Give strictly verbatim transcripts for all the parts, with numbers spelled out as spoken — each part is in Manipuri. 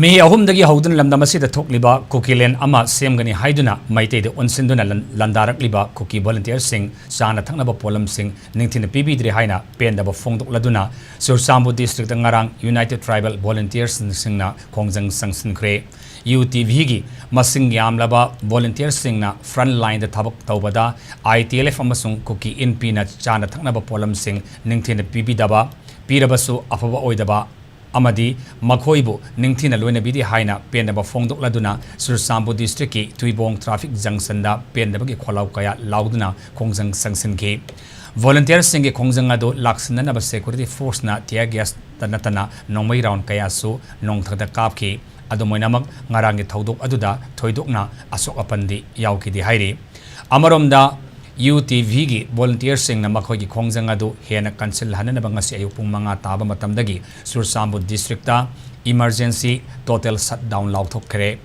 ꯃꯦ ꯑꯍꯨꯝꯗꯒꯤ ꯍꯧꯗꯨꯅ ꯂꯝꯗꯝ ꯑꯁꯤꯗ ꯊꯣꯛꯂꯤꯕ ꯀꯨꯀꯤꯂꯦꯟ ꯑꯃ ꯁꯦꯝꯒꯅꯤ ꯍꯥꯏꯗꯨꯅ ꯃꯩꯇꯩꯗ ꯑꯣꯟꯁꯤꯟꯗꯨꯅ ꯂꯟ-, ꯂꯥꯟꯗꯥꯔꯛꯂꯤꯕ ꯀꯨꯀꯤ volunteerꯁꯤꯡ ꯆꯥꯅ ꯊꯛꯅꯕ ꯄꯣꯠꯂꯝꯁꯤꯡ ꯅꯤꯡꯊꯤꯅ ꯄꯤꯕꯤꯗ꯭ꯔꯦ ꯍꯥꯏꯅ ꯄꯦꯟꯗꯕ ꯐꯣꯡꯗꯣꯛꯂꯗꯨꯅ ꯆꯨꯔꯆꯥꯟꯄꯨꯔ districtꯇ ꯉꯔꯥꯡ United Tribal Volunteersꯁꯤꯡꯅ ꯈꯣꯡꯖꯪ ꯆꯪꯁꯤꯟꯈ꯭ꯔꯦ꯫ UTVꯒꯤ ꯃꯁꯤꯡ ꯌꯥꯝꯂꯕ volunteerꯁꯤꯡꯅ front lineꯗ ꯊꯕꯛ ꯇꯧꯕꯗ ITLF ꯑꯃꯁꯨꯡ ꯀꯨꯀꯤ ꯏꯟꯄꯤꯅ ꯆꯥꯅ ꯊꯛꯅꯕ ꯄꯣꯠꯂꯝꯁꯤꯡ ꯅꯤꯡꯊꯤꯅ ꯄꯤꯕꯤꯗꯕ, ꯄꯤꯔꯕꯁꯨ ꯑꯐꯕ ꯑꯣꯏꯗꯕ, ꯑꯃꯗꯤ ꯃꯈꯣꯏꯕꯨ ꯅꯤꯡꯊꯤꯅ ꯂꯣꯏꯅꯕꯤꯗꯦ ꯍꯥꯏꯅ ꯄꯦꯟꯗꯕ ꯐꯣꯡꯗꯣꯛꯂꯗꯨꯅ ꯆꯨꯔꯆꯥꯟꯄꯨꯔ districtꯀꯤ ꯇꯨꯏꯕꯣꯡ traffic junctionꯗ ꯄꯦꯟꯗꯕꯒꯤ ꯈꯣꯜꯂꯥꯎ ꯀꯌꯥ ꯂꯥꯎꯗꯨꯅ ꯈꯣꯡꯖꯪ ꯆꯪꯁꯤꯟꯈꯤ꯫ Volunteerꯁꯤꯡꯒꯤ ꯈꯣꯡꯖꯪ ꯑꯗꯨ ꯂꯥꯛꯁꯤꯟꯅꯅꯕ security forceꯅ tear gasꯇ ꯅꯠꯇꯅ ꯅꯣꯡꯃꯩ round ꯀꯌꯥꯁꯨ ꯅꯣꯡꯊꯛꯇ ꯀꯥꯞꯈꯤ꯫ ꯑꯗꯨꯝ ꯑꯣꯏꯅꯃꯛ, ꯉꯔꯥꯡꯒꯤ ꯊꯧꯗꯣꯛ ꯑꯗꯨꯗ ꯊꯣꯏꯗꯣꯛꯅ ꯑꯁꯣꯛ ꯑꯄꯟꯗꯤ ꯌꯥꯎꯈꯤꯗꯦ ꯍꯥꯏꯔꯤ꯫ ꯑꯃꯔꯣꯝꯗ, UTVꯒꯤ volunteerꯁꯤꯡꯅ ꯃꯈꯣꯏꯒꯤ ꯈꯣꯡꯖꯪ ꯑꯗꯨ ꯍꯦꯟꯅ ꯀꯟꯁꯤꯜꯍꯟꯅꯅꯕ ꯉꯁꯤ ꯑꯌꯨꯛ ꯄꯨꯡ ꯃꯉꯥ ꯇꯥꯕ ꯃꯇꯝꯗꯒꯤ ꯆꯨꯔꯆꯥꯟꯄꯨꯔ districtꯇ emergency total shutdown ꯂꯥꯎꯊꯣꯛꯈ꯭ꯔꯦ꯫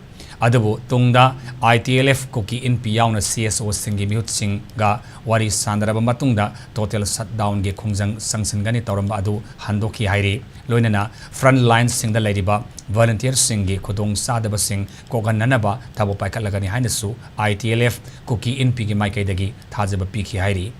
ꯑꯗꯨꯕꯨ ꯇꯨꯡꯗ ITLF ꯀꯨꯀꯤ ꯏꯟꯄꯤ ꯌꯥꯎꯅ CSOꯁꯤꯡꯒꯤ ꯃꯤꯍꯨꯠꯁꯤꯡꯒ ꯋꯥꯔꯤ ꯁꯥꯟꯅꯔꯕ ꯃꯇꯨꯡꯗ total shutdownꯒꯤ ꯈꯣꯡꯖꯪ ꯆꯪꯁꯤꯟꯒꯅꯤ ꯇꯧꯔꯝꯕ ꯑꯗꯨ ꯍꯟꯗꯣꯛꯈꯤ ꯍꯥꯏꯔꯤ꯫ ꯂꯣꯏꯅꯅ front lineꯁꯤꯡꯗ ꯂꯩꯔꯤꯕ volunteerꯁꯤꯡꯒꯤ ꯈꯨꯗꯣꯡꯆꯥꯗꯕꯁꯤꯡ ꯀꯣꯛꯍꯟꯅꯅꯕ ꯊꯕꯛ ꯄꯥꯏꯈꯠꯂꯒꯅꯤ ꯍꯥꯏꯅꯁꯨ ITLF ꯀꯨꯀꯤ ꯏꯟꯄꯤꯒꯤ ꯃꯥꯏꯀꯩꯗꯒꯤ ꯊꯥꯖꯕ ꯄꯤꯈꯤ ꯍꯥꯏꯔꯤ꯫